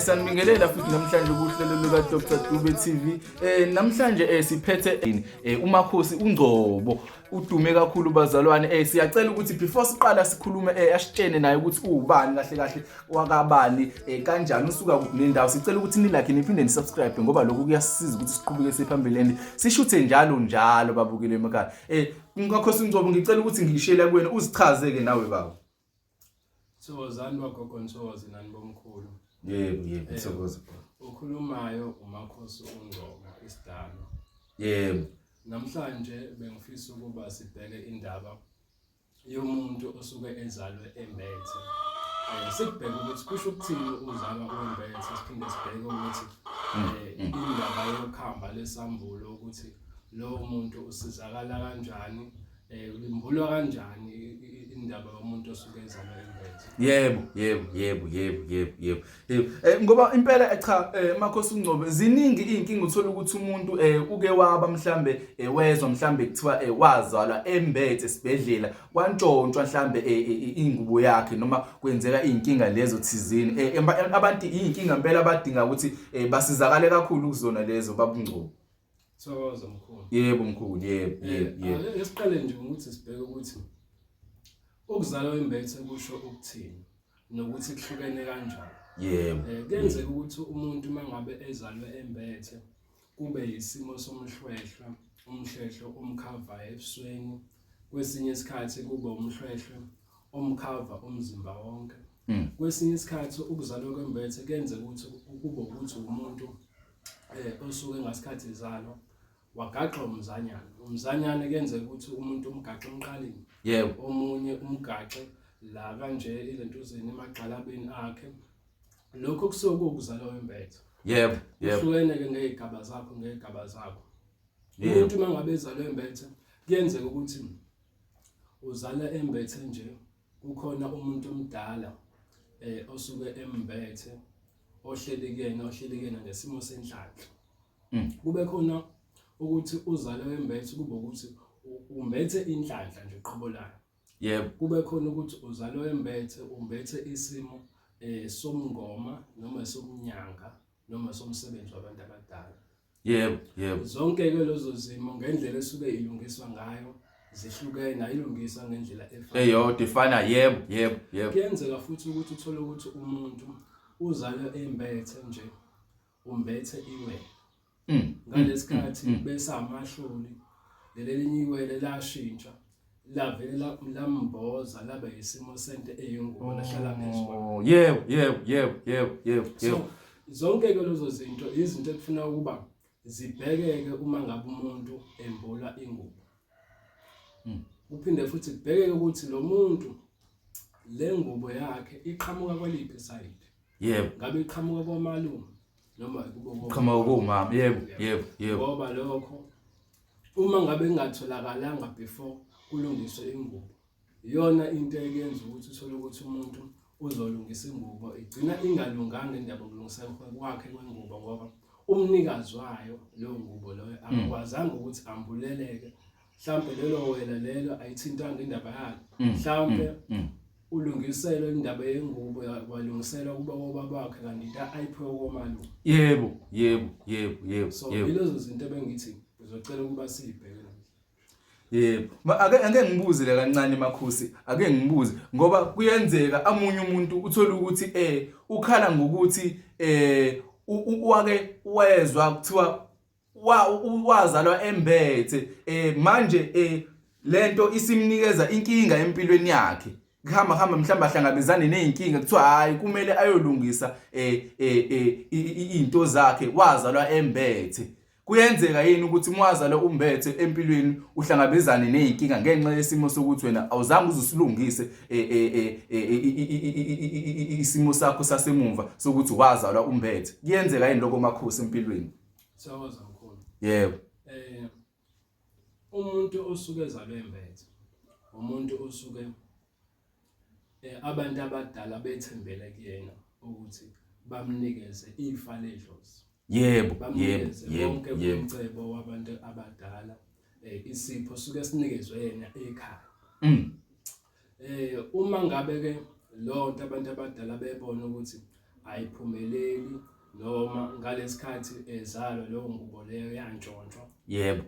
Sanibingelela futhi namhlanje kuhlelo luka Dr Dube TV. Namhlanje siphethe uMakhosi uNgcobo, udume kakhulu bazalwane. Siyacela ukuthi before siqala sikhulume, asitshene naye ukuthi uwubani kahle kahle, wakabani, kanjani, usuka kuphi nendawo. Sicela ukuthi ni-like, niphinde ni-subscribe, ngoba lokhu kuyasisiza ukuthi siqhubeke siphambili and sishuthe njalo njalo, babukele emakhaya. Makhosi uNgcobo, ngicela ukuthi ngishele kuwena, uzichaze-ke nawe, baba. Thokozani bagogo, nithokoze nani bomkhulu. Yebo, thokoza. Ukhulumayo uMakhosi uNgcobo, isidalo. Namhlanje bengifisa ukuba sibheke indaba yomuntu osuke ezalwe embethe. Sikubheke ukuthi kusho ukuthini uzalwa umbethe, siphinde sibheke ukuthi indaba yokuhamba lesambulo, ukuthi lowo muntu usizakala kanjani, limbulwa kanjani indaba yomuntu osuke ezalwa embethe. Yebo. Ngoba impela, cha, Makhosi uNgcobo, ziningi izinkinga. Uthola ukuthi umuntu uke waba mhlambe wezwa mhlambe kuthiwa wazalwa embethe esibhedlela, kwantshontshwa mhlambe ingubo yakhe, noma kwenzeka izinkinga lezo thizeni. Abantu izinkinga impela abadinga ukuthi basizakale kakhulu kuzona lezo, babuNgcobo. Thokoza mkhulu. Yebo mkhulu, yebo. Ake siqale nje ngokuthi sibheke ukuthi ukuzalwa embethe kusho ukuthini nokuthi kuhlukene kanjani. Kuyenzeka ukuthi umuntu mangabe ezalwe embethe kube yisimo somhlwehlwe, umhlwehlwe umkhava ebusweni, kwesinye isikhathi kube umhlwehlwe omkhava umzimba wonke. Kwesinye isikhathi ukuzalwa kwembethe kuyenzeka ukuthi kube ukuthi umuntu osuke ngasikhathi ezalwa wagaxa umzanyana. Umzanyana kuyenzeka ukuthi umuntu umgaxe emqaleni. Omunye umgaxe la kanje ilentuzeni, emagxalabeni akhe. Lokho kusuke kuwukuzalwa wembethe. yebo yebo Kuhlukene ke ngezigaba zakho, ngezigaba zakho. Umuntu uma ngabe ezalwe embethe, kuyenzeka ukuthi uzala embethe nje, kukhona umuntu omdala osuke embethe, ohleli kuyena, ohleli kuyena ngesimo senhlanhla. Kube khona ukuthi uzalwe embethe, kube ukuthi umbethe inhlanhla nje qobo layo. Kube khona ukuthi uzalwe embethe, umbethe isimo somngoma noma somnyanga noma somsebenzi wabantu abadala. yebo yebo Zonke ke lezo zimo, ngendlela esuke ilungiswa ngayo zihlukene, ayilungiswa ngendlela efanayo. Eyodwa ifana, yebo. Kuyenzeka futhi ukuthi uthole ukuthi umuntu uzalwe embethe nje, umbethe iwele. Ngalesikhathi besamahloli, lelelinye iwele lashintsha, lavele lamboza, laba yisimo sento eyingubo, lahlala phezu kwayo. Oh, yebo. So zonke ke lezo zinto izinto ekufuna ukuba zibhekeke uma ngabe umuntu embula ingubo. Kuphinde futhi kubhekeke ukuthi lo muntu le ngubo yakhe iqhamuka kwaliphi i-side. Ngabe iqhamuka komalume noma kubo Qhamuka komama, yebo. Ngoba lokho uma ngabe kungatholakalanga before kulungiswe ingubo, iyona into eyenza ukuthi uthole ukuthi umuntu uzolungisa ingubo, igcina ingalunganga indaba yokulungisa kwakhe kwengubo, ngoba umnikazi wayo leyo ngubo loyo akakwazanga ukuthi ambuleleke. Mhlambe lelo wela lelo ayithintanga indaba yakhe, mhlambe ulungiselwe indaba yengubo, walungiselwa kuba kobaba wakhe, kanti into ayiphiwe komalume. Yebo. So yilezo zinto ebengithi ngizocela ukuba siyibheke namhlanje. Yebo. Ake ngibuze la kancane, Makhosi, ake ngibuze, ngoba kuyenzeka amunye umuntu uthola ukuthi ukhala ngokuthi wake wezwa kuthiwa wazalwa embethe, manje lento isimnikeza inkinga empilweni yakhe, kuhamba hamba mhlawumbe ahlangabezane nezinkinga, kuthiwa hayi, kumele ayolungisa izinto zakhe, wazalwa embethe. Kuyenzeka yini ukuthi mwazalwa umbethe empilweni uhlangabezane nezinkinga ngenxa yesimo sokuthi wena awuzange uzusilungise isimo sakho sasemumva sokuthi wazalwa umbethe? Kuyenzeka yini lokho, Makhosi, empilweni? Siyakwazi, mkhulu. Umuntu osuke ezalwe embethe umuntu osuke abantu abadala bethembele kuyena ukuthi bamnikeze ifa ledlozi, bamnikeze wonke umcebo wabantu abadala, isipho suke sinikezwe yena ekhaya. Uma ngabe ke lonto abantu abadala bebona ukuthi ayiphumeleli noma ngalesikhathi ezalwa leyo ngubo leyo yantshontshwa. Yebo.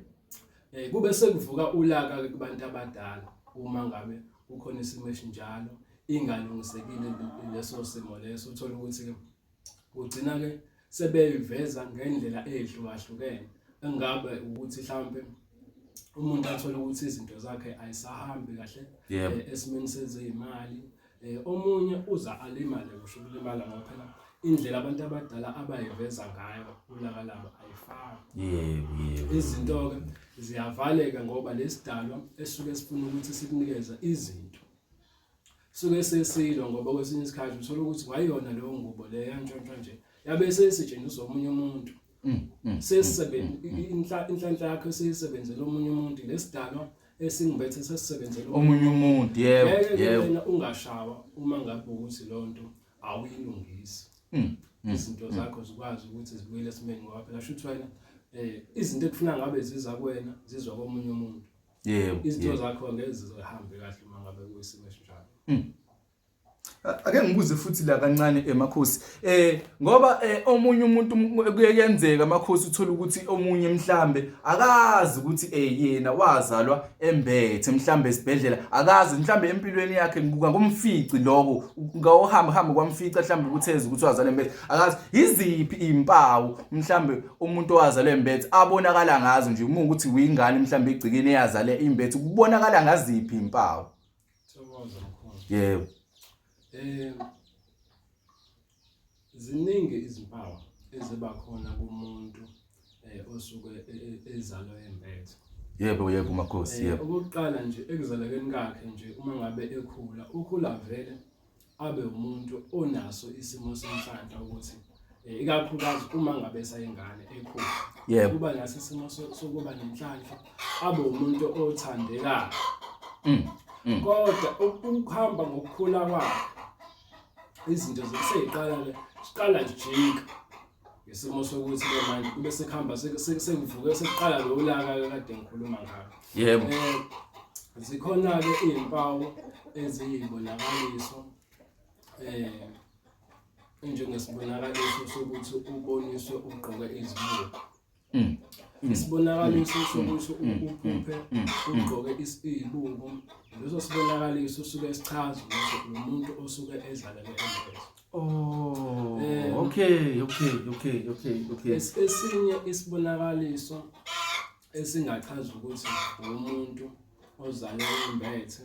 Kube sekuvuka ulaka kubantu abadala uma ngabe kukhona isimo esinjalo ingalungisekile leso simo leso, uthola ukuthi kugcina ke sebeyiveza ngendlela ehlukahlukene, engabe ukuthi mhlambe umuntu athole ukuthi izinto zakhe ayisahambi kahle esimeni sezimali. Omunye uza alimale, kusho ukulimala ngoba phela indlela abantu abadala abayiveza ngayo ulaka labo ayifani. Yebo, yebo. Izinto-ke ziyavaleka ngoba lesidalwa esuke sifuna ukuthi sikunikeze izinto suke sesilwa, ngoba kwesinye isikhathi uthola ukuthi kwayona leyo ngubo leyo yantshontshwa nje yabe seyisetshenziswa omunye umuntu. Inhlanhla yakho seyisebenzela omunye umuntu, lesidalwa esingibethe sesisebenzela omunye umuntu. Yebo, yebo. Wena ungashawa uma ngabe ukuthi leyo nto awuyilungisi. Izinto zakho zikwazi ukuthi zibuyele esimeni, ngoba phela shuthi wena izinto ekufuna ngabe ziza kuwena zizwa komunye umuntu. Yebo. Izinto zakho angeke zihambe kahle uma ngabe kuyisimo esinjalo. Ake ngibuze futhi la kancane emakhosi, ngoba omunye umuntu kuyenzeka amakhosi uthola ukuthi omunye mhlambe akazi ukuthi yena wazalwa embethe, mhlambe esibhedlela akazi, mhlambe empilweni yakhe ngomfici lokho ngawuhamba hamba kwamfica mhlambe ukuthi eze ukuthi wazalwa embethe, akazi iziphi izimpawu mhlambe umuntu owazalwa embethe abonakala ngazo nje, uma ukuthi uyingane mhlambe igcikeni eyazale imbethe, kubonakala ngaziphi izimpawu? Thokoza mkhulu. Yebo. Ziningi izimpawu eziba khona kumuntu osuke ezalwa embethe. Yebo, yebo makhosi, yebo. Okokuqala nje ekuzalekeni kwakhe nje, uma ngabe ekhula, ukhula vele abe umuntu onaso isimo senhlanhla ukuthi ikakhulukazi uma ngabe esayingane ekhula. Yebo. Kuba naso isimo sokuba nenhlanhla, abe umuntu othandekayo. Kodwa ukuhamba ngokukhula kwakhe izinto seyiqala ke siqala jika ngesimo sokuthi ke manje kube sekuhamba sekuvuke sekuqala lo laka kade ngikhuluma ngalo. Yebo. Zikhona ke izimpawu eziyibonakaliso njengesibonakaliso sokuthi uboniswe ugqoke izibuko. Isibonakaliso sokuthi uphuphe ugqoke isibuko, leso sibonakaliso suke sichaza ukuthi lo muntu osuke ezalelwe embethe. Oh, okay, okay, okay, okay, okay. Esinye isibonakaliso esingachaza ukuthi umuntu ozalelwe embethe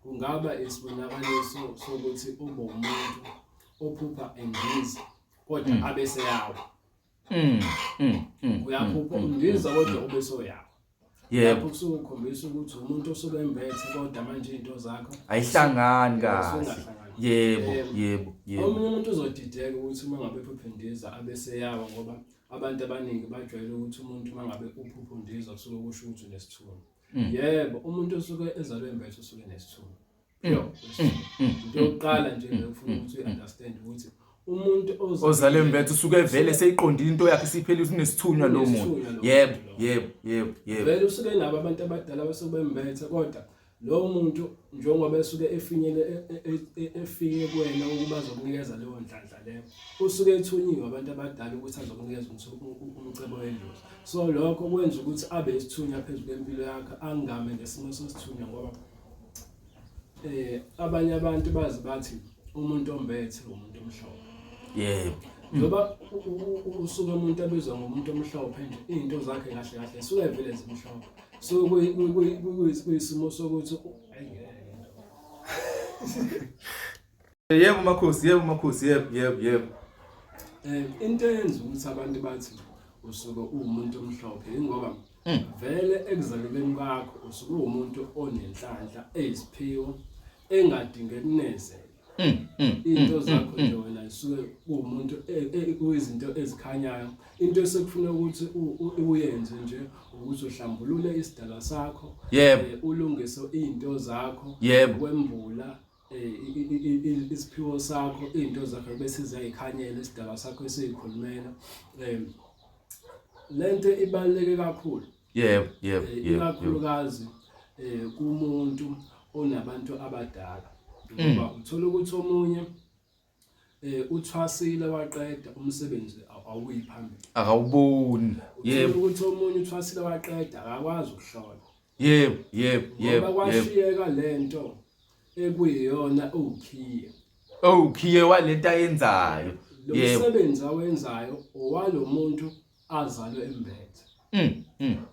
kungaba isibonakaliso sokuthi ube umuntu ophupha endiza kodwa abe seyawa. Uyaphupha undiza kodwa ube soyawa. Yebo. Lapho kusuke kukhombisa ukuthi umuntu osuke embethe kodwa manje izinto zakho ayihlangani kahle. Usungahlangani. Yebo, yebo, yebo. Omunye umuntu uzodideka ukuthi uma ngabe ephupha endiza abe seyawa, ngoba abantu abaningi bajwayele ukuthi umuntu uma ngabe uphupha undiza kusuke kusho ukuthi unesithunywa. Yebo, umuntu osuke ezalwe embethe usuke nesithunywa. Yo, into yokuqala nje ngifuna ukuthi uyi-understand ukuthi umuntu ozalwe embethe usuke vele seyiqondile into yakhe, siphelile, unesithunywa lo muntu. Yebo, yebo, yebo, yebo. Vele usuke nabo abantu abadala basuke bembethe, kodwa lo muntu njengoba esuke efinyele efike kuwena ukuba azokunikeza leyo nhlanhla leyo, usuke ethunyiwe abantu abadala ukuthi azokunikeza umcebo wedlozi. So lokho kwenza ukuthi abe isithunywa phezu kwempilo yakhe, angame ngesimo sesithunywa, ngoba abanye abantu bazi bathi umuntu ombethe umuntu omhlophe. Yebo. Njengoba usuke umuntu abizwa ngomuntu omhlophe nje, izinto zakhe kahle kahle suke vele zimhlophe. So kuyisimo sokuthi Yebo makhosi, yebo makhosi, yebo, yebo, yebo. Into eyenza ukuthi abantu bathi usuke uwumuntu omhlophe ingoba vele ekuzalelweni kwakho usuke uwumuntu onenhlanhla eyisiphiwo engadingeki kunezela. Into zakho nje wena isuke kuwumuntu kuyizinto ezikhanyayo. Into esekufuna ukuthi uyenze nje ukuthi uhlambulule isidalwa sakho, ulungise izinto zakho, kwembula isiphiwo sakho, izinto zakho bese ziyayikhanyela isidalwa sakho esiyikhulumela. Lento ibaluleke kakhulu. Yebo, yebo, yebo. Ikakhulukazi kumuntu onabantu abadala, ngoba uthola ukuthi omunye Uthwasile waqeda umsebenzi awuyi phambili. Akawuboni. Yebo. Ukuthi omunye uthwasile waqeda akakwazi ukuhlola. Yebo, yebo, yebo. Ngoba kwashiyeka lento ekuyiyona uwukhiye. Owukhiye walento ayenzayo. Lo msebenzi awenzayo owalomuntu azalwe embethe.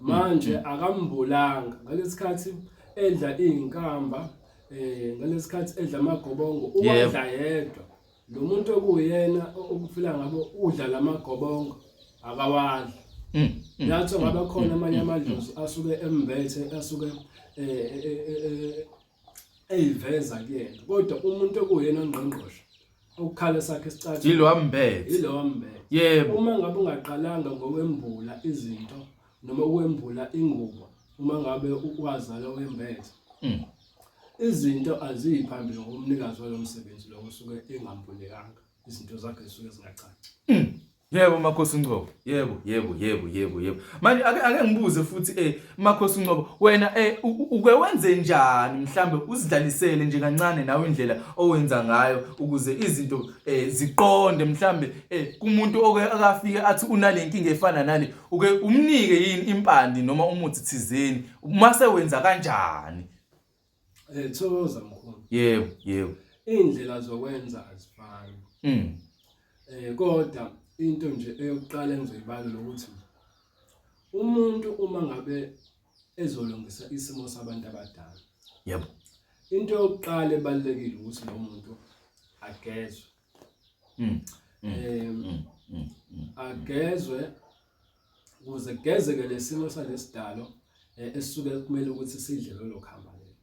Manje akambulanga ngalesikhathi edla izinkamba ngalesikhathi edla amagobongo uwadla yedwa. Lo muntu okuyena okufila ngabo udla lamagobongo akawadli. Yathi ngabe khona amanye amadlozi asuke embethe asuke eyiveza kuyena, kodwa umuntu okuyena ongqongqoshe ukukhala sakhe isicathi yilo ambethe, yilo ambethe. Yebo, uma ngabe ungaqalanga ngokwembula izinto noma ukwembula ingubo, uma ngabe ukwazala wembethe izinto aziyi phambili ngomnikazi walo msebenzi lo usuke engambulekanga, izinto zakhe zisuke zingacaci. Yebo Makhosi Ngcobo, yebo yebo yebo yebo yebo. Manje ake ngibuze futhi Makhosi Ngcobo, wena uke wenze njani mhlambe uzidlalisele nje kancane nawe indlela owenza ngayo ukuze izinto ziqonde mhlambe kumuntu oke akafike athi unalenkinga efana nale, uke umnike yini impandi noma umuthi thizeni mase wenza kanjani? Thokoza mkhulu. Yebo yebo. Indlela zokwenza azifani. Kodwa into nje eyokuqala engizoyibala ukuthi umuntu uma ngabe ezolungisa isimo sabantu abadala. Yebo. Into yokuqala ebalulekile ukuthi lo muntu agezwe. Agezwe ukuze kugezeke lesimo salesidalo esisuke kumele ukuthi sidle lolo khamba lelo.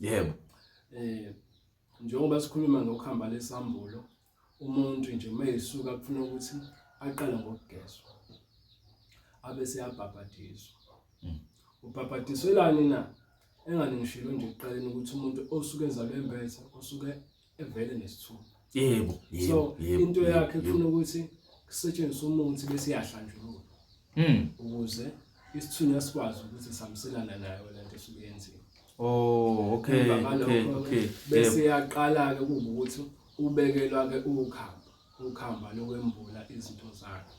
Yebo. Njengoba sikhuluma ngokuhamba lesambulo, umuntu nje mayisuka kufuna ukuthi aqale ngokugezwa abe seyabhabhadiswa. Ubhabhadiselani na? Engani ngishilo nje ekuqaleni ukuthi umuntu osuke ezalwe embethe osuke evele nesithupha. Yebo, yebo. So into yakhe kufuna ukuthi kusetshenziswe umuthi bese iyahlanjululwa. Ukuze isithunywa sikwazi ukuthi samselana nayo lento esuke yenziwe. Oh, okay, okay, okay. Bese yaqala ke kuba ukuthi ubekelwa ke ukhamba lokwembula izinto zakhe.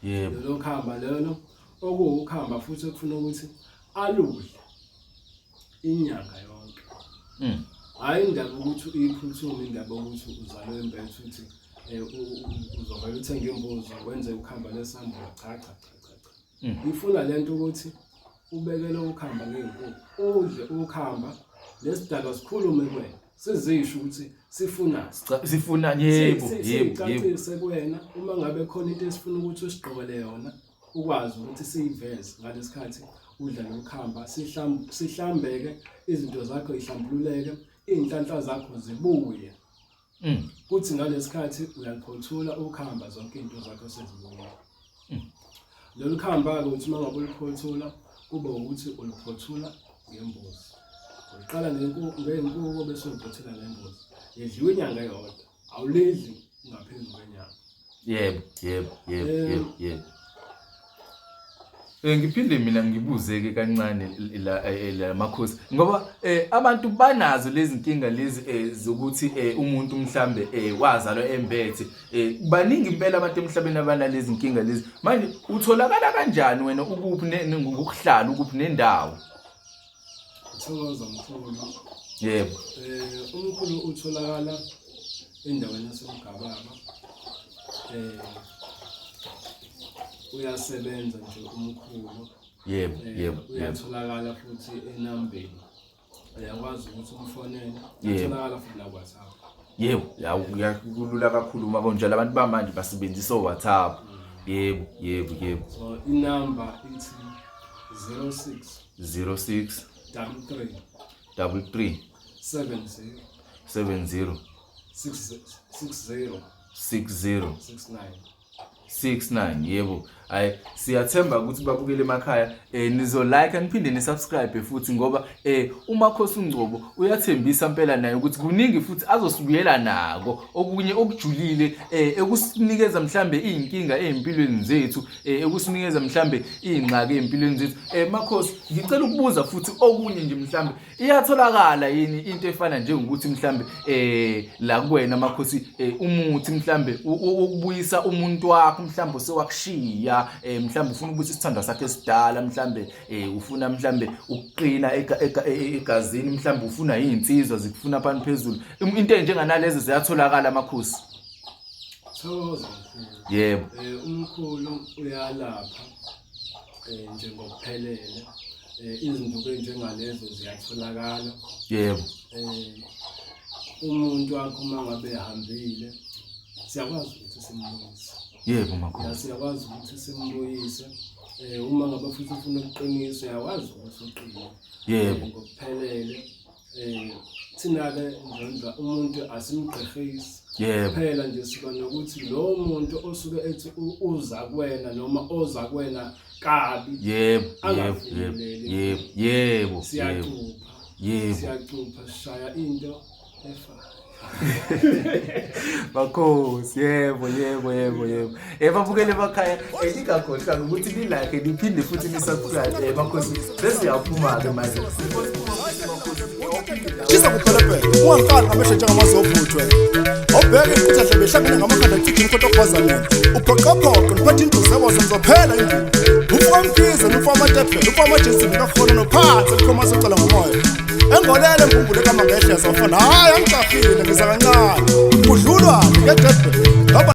Yebo. Lelo khamba lelo okuwukhamba futhi ekufuna ukuthi aludle inyanga yonke. Hayi indaba ukuthi uyiphuthume, indaba ukuthi uzalwe embethe uthi uzovela uthenge imbuzi wenze ukhamba lesambulo. Cha cha cha cha cha. Ifuna lento ukuthi ubekele ukhamba ngezinkukhu, udle ukhamba lesidalwa sikhulume kuwena, sizisho ukuthi sifuna sifuna. Yebo yebo yebo. Sicacise kuwena uma ngabe khona into esifuna ukuthi usigqokele yona, ukwazi ukuthi siyiveze ngalesikhathi udla lokhamba, sihlambeke izinto zakho ihlambululeke, izinhlanhla zakho zibuye. Kuthi ngalesikhathi uyaphothula ukhamba zonke izinto zakho sezibuye. Lolu khamba ke uthi uma ngabe uliphothula kube ukuthi uliphothula ngembuzi. Uqala ngenkukhu bese uliphothula ngembuzi. Yedliwa inyanga eyodwa, awulidli ngaphezulu kwenyanga. Yebo, yebo, yebo, yebo, yebo. Ngiphinde mina ngibuze ke kancane la Makhosi, ngoba abantu banazo lezi nkinga lezi zokuthi umuntu mhlambe wazalwa embethe. Baningi impela abantu emhlabeni abanalezi nkinga lezi. Manje utholakala kanjani wena, ukuphi ngokuhlala, ukuphi nendawo? Thokoza mkhulu. Yebo. Umkhulu utholakala endaweni yaseMgababa. Uyasebenza nje umkhulu. Yebo, yebo. Uyatholakala futhi enambeni. Uyakwazi ukuthi umfonele. Uyatholakala futhi na WhatsApp. Yebo, kulula kakhulu uma kunjalo, abantu bamanje basebenzisa WhatsApp. Yebo, yebo, yebo. So inamba ithi 06 06 33 33 70 70 60 60 69 69. Yebo, hayi, siyathemba ukuthi babukele emakhaya, nizo like niphinde ni subscribe futhi, ngoba uMakhosi uNgcobo uyathembisa impela naye ukuthi kuningi futhi azosibuyela nako okunye okujulile, ekusinikeza mhlambe izinkinga ezimpilweni zethu, ekusinikeza mhlambe izingxaki ezimpilweni zethu. Makhosi, ngicela ukubuza futhi okunye nje, mhlambe iyatholakala yini into efana njengokuthi mhlambe la kuwena Makhosi, umuthi mhlambe ukubuyisa umuntu wakho, mhlambe osewakushiya, mhlambe ufuna ukubuyisa isithandwa sakhe esidala, mhlambe ufuna mhlambe ukuqina egazini, mhlambe ufuna izinsizwa zikufuna phani phezulu, into enjenganalezo ziyatholakala, Makhosi? Thokoza, mkhulu. Yebo. Umkhulu uyalapha nje ngokuphelele. Izinto njengalezo ziyatholakala. Umuntu wakho uma ngabe ehambile, siyakwazi ukuthi simbuyise. Yebo, Makhosi. Siyakwazi ukuthi simbuyise. Uma ngabe futhi ufuna ukuqinisa, uyakwazi ukuthi uqine. Ngokuphelele. Thina ke njengoba umuntu asimgqihisi. Phela nje siba nokuthi lo muntu osuke ethi uza kuwena noma oza kuwena kabi yebo yebo yebo yebo yebo Siyacupha. Siyacupha, sishaya into efa. Makhosi, yebo yebo yebo yebo. Babukele emakhaya, ningakhohlwa ukuthi ni like niphinde futhi ni subscribe. Makhosi, sesiyaphuma ke manje. Shisa kuphelepele, ungangiqali ngamehlo njengamazovuthwe. Awubheke iqitha hlebe hlangene ngamakhanda cijini umkhonto ogwaza mina. Uphoqaphoqo niphathe induku zebozo ngizophela induku. Umfo kaMkhize nomfo wamatebhele, umfo wamajesi ngikakhona nophansi elikhoma socela ngomoya. Engolele mbumbule kamangehle zafana, hhayi angijahile ngiza kancane. Kudlulwa ngedebhele.